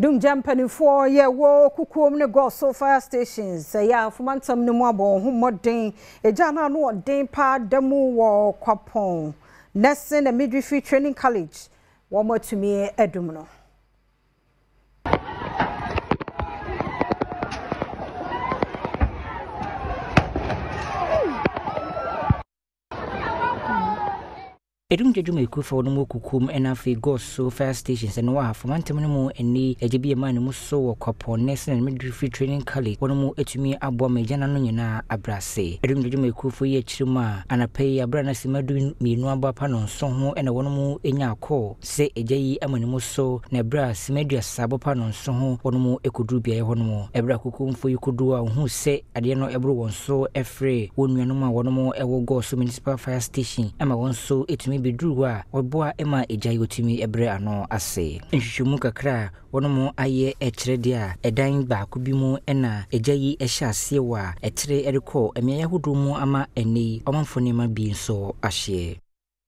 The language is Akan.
Dumgya mpanimfoɔ yɛ wɔ Kukuom ne Goaso Fire Stations ɛyɛ Ahafo mantam no mu abɔ wɔn ho mmɔden. Egya no ano ɔden paa da mu wɔ Kwapɔn Nursing and Midwifery Training College wɔn atumi adum no. Edumgya dwumayɛkuo fa wɔnom wɔ kukuom ɛna afei Gos so fire stations ɛno wɔ Ahafo mantam no mu ɛnɛ yi agya bi ɛmaa ne mu so wɔ Kwapɔn Nursing and Midwifery Training College wɔnom atumi aboa ma agya no ano nyinaa abrɛ ase. Edumgya dwumayɛkuo foɔ yi akyire mu a anapa yi aberɛ a na sima du mmienu abɔ apa nɔnson ho ɛna wɔnom nyaa call sɛ agya yi ama ne mu so na ɛberɛ a sima aduasa abɔ pa nɔnson ho wɔnom kɔduru beaeɛ hɔ nom. Ɛberɛ a kukuomfoɔ yi kɔduru a wɔhuu sɛ adeɛ no ɛboro wɔn so frɛɛ wɔn nuanom a wɔnom wɔ Goaso Municipal Fire Station ma wɔn nso tumi bɛduruu hɔ a wɔboa ma egya yi wɔtumi brɛ ano ase. Nhwehwɛmu kakra a wɔnom ayɛ kyerɛ deɛ a ɛdan baako bi mu na egya yi hyɛ aseɛ wɔ a ɛtere rekɔ mmeaeɛ ahodoɔ mu ama ɛnnɛ yi ɔmanfoɔ nneɛma bi nso ahyeɛ.